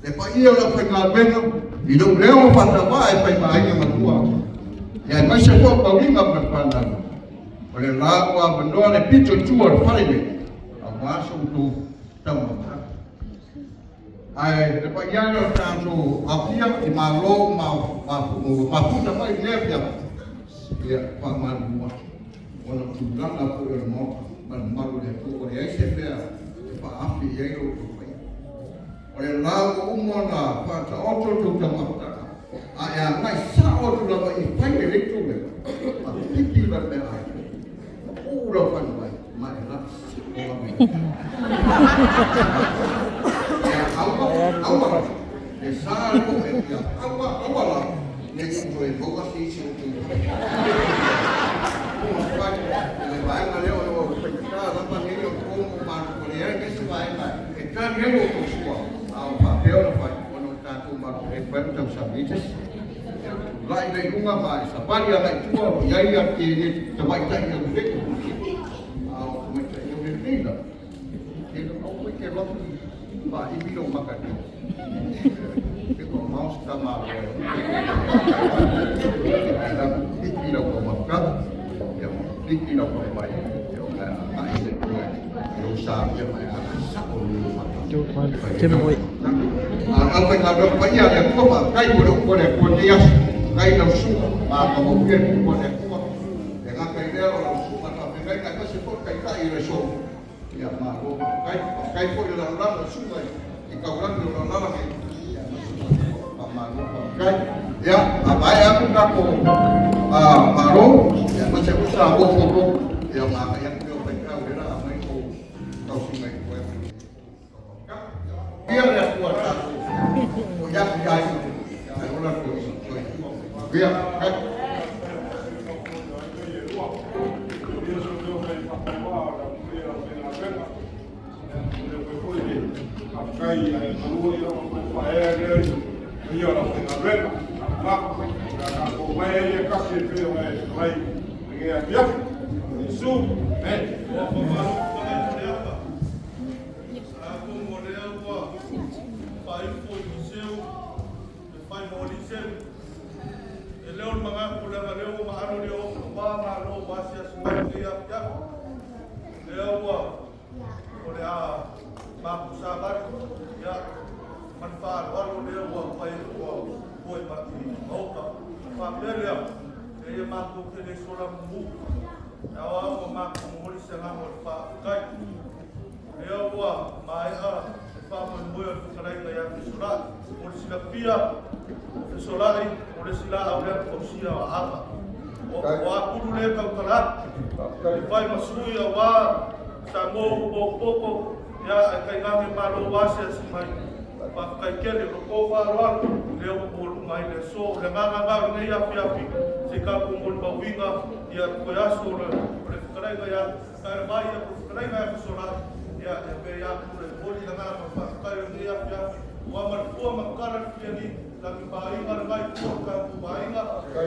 Le paia o le aufaigaluega i lou leo faatauva e fai ma aiga matua, aemaise foi o Pauliga ma le fanau, o le la ua avanoa le pito i tua o le fale nei, aua so outou taumafataga. Ae le paia e o le tatou aofia i Malo ma mafuta mai i lenei afiafi, ia, faamalulu atu ona o tulaga foi o le Maota ma le mamalu o le atunuu, ua leai se mea e faaafi i ai lo outou paia. O le la ua uma ona faataoto le tou taumafataga, a e agai sao atu lava i fai lelei tou mea, ma piki lau meaai, ma uu lau faguvai, ma e laa sio lava i le ia aua, aua le sa le poe, ia aua, aua la, ne i ou toe maua se isi o outou. Ua fai le vaega lea o le faigata lava nei o le o malo, ua leai nisi vaega e tali ai lo outou sua, a o faapea ona fai ona o tatou malo e fai o tausami ai se isi. Ia tulai le i luga ma e savali agai i tua, o lo o i ai le tamaitai aulelei, a o tamaitai aulelei lava, aua te alu atu faaimi lou maka i le o mao se tamaloa e piki lau taumafataga, ia piki lau faguvai, ia ona agai le i lou sa ia ma e agai sao i lou maka. A o aufaigaluega paia a le Atua, faafetai mo le upu a le Atua i lenei aso. Faafetai i lau susuga matagofie le upu a le Atua. E gata i lea o lau susuga i le faafeagaiga aemaise foi le taitai o le aso. Ia malo faafetai. Faafetai foi i le lagolago i susuga i taulagi o lo o alaala nei. Ia aemaise faamalo faafetai. Ia, a maea atu tatou malo, ia aemaise foi sa fofo, ia ona agai atu lea o faifeau lea o le a aumai tou tausiga i tua. Ia le Atua tatou o ia atu ia ia ola le soifua. Ia, kai. Atonu o lea ua faaifo i Liseu le fai mo Liseu. E leo le manatu leaga lea ua maalo le oo ma malo ua asiasi mai lenei afiafi. Lea ua o le a matou savali ia ma le faaaloalo lea ua fai ua toe i maota. Faapea lea, e ia matou te le sola mumu. E ao lava ona matou momoli se agaga o le faafetai. Lea ua maea le faamoemoe o le fetalaiga ia Fesolai. Mo le silafia, o Fesolai o le isi laau lea na fausia o Aava. O apulu lea e tautala atu, e fai ma sui aua Samoa ua potopoto, ia ae tainane Malo ua asiasi mai. Faafetai tele, o le tou faaaloalo lea ua maualuga ai le aso. O le agaga lena o lenei afiafi, se i tatou molimauina ia toe aso o le fetalaiga ia Taeravai ia po o le fetalaiga ia Fesolai, ia e avea atu le momoli le agaga o le faafetai o lenei afiafi, aua ma le fua ma tatala le filialii, lagi paaiga le vai tua o le tatou aiga,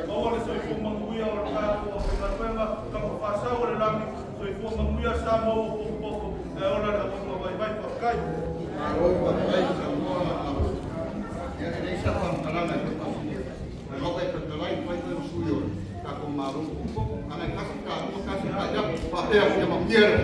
maua le soifua manuia o le tatou aufaigaluega, tama faasau o le lagi, soifua manuia Samoa ua potopoto, ae ola le auauna vaivai. Faafetai. Malo faafetai Samoa. Ia, e leai sau faamatalaga e toe faasilia. Le Maota e fetalai, fai foi ma sui o le tatou Malo, ana e tasi taua, tasi taia, faapea ia manuia le